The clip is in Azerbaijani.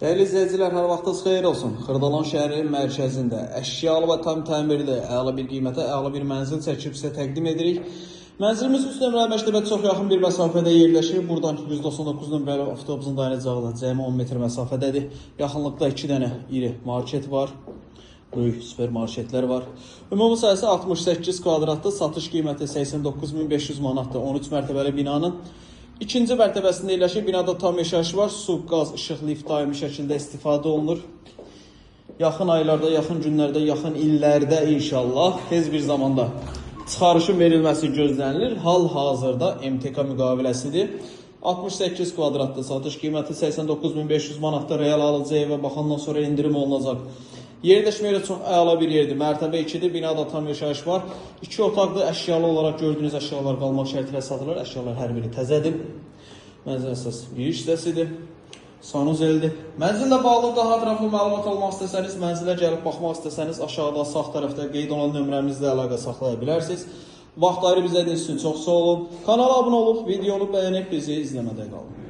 Dəyərli izləyicilər, hər vaxtınız xeyir olsun. Xırdalan şəhərinin mərkəzində əşyalı və tam təmirli, əla bir qiymətə, əla bir mənzil çəkib sizə təqdim edirik. Mənzilimiz 3 nömrəli məktəbə çox yaxın bir məsafədə yerləşir. Buradan 199 nömrəli avtobusun dayanacağı da cəmi 10 metr məsafədədir. Yaxınlıqda 2 dənə iri market var. Böyük supermarketlər var. Ümumi sahəsi 68 kvadratdır. Satış qiyməti 89.500 manatdır. 13 mərtəbəli binanın ikinci mərtəbəsində yerləşir. Binada tam yaşayış var. Su, qaz, işıq, lift daimi şəkildə istifadə olunur. Yaxın aylarda, yaxın günlərdə, yaxın illərdə inşallah tez bir zamanda çıxarışın verilməsi gözlənilir. Hal-hazırda MTK müqaviləsidir. 68 kvadratda satış qiyməti 89.500 manatda real alıcı evə baxandan sonra endirim olunacaq. Yerləşmə yeri çox əla bir yerdir. Mərtəbə 2-dir. Binada tam yaşayış var. 2 otaqlı əşyalı olaraq gördüyünüz əşyalar qalmaq şərti ilə satılır. Əşyalar hər biri təzədir. Mənzilin əsas giriş hissəsidir. Sanuzeldir. Mənzillə bağlı daha ətraflı məlumat almaq istəsəniz, mənzilə gəlib baxmaq istəsəniz, aşağıda sağ tərəfdə qeyd olunan nömrəmizlə əlaqə saxlaya bilərsiniz. Vaxt ayırıb izlədiyiniz üçün çox sağ olun. Kanala abunə olub, videonu bəyənib bizi izləmədə qalın.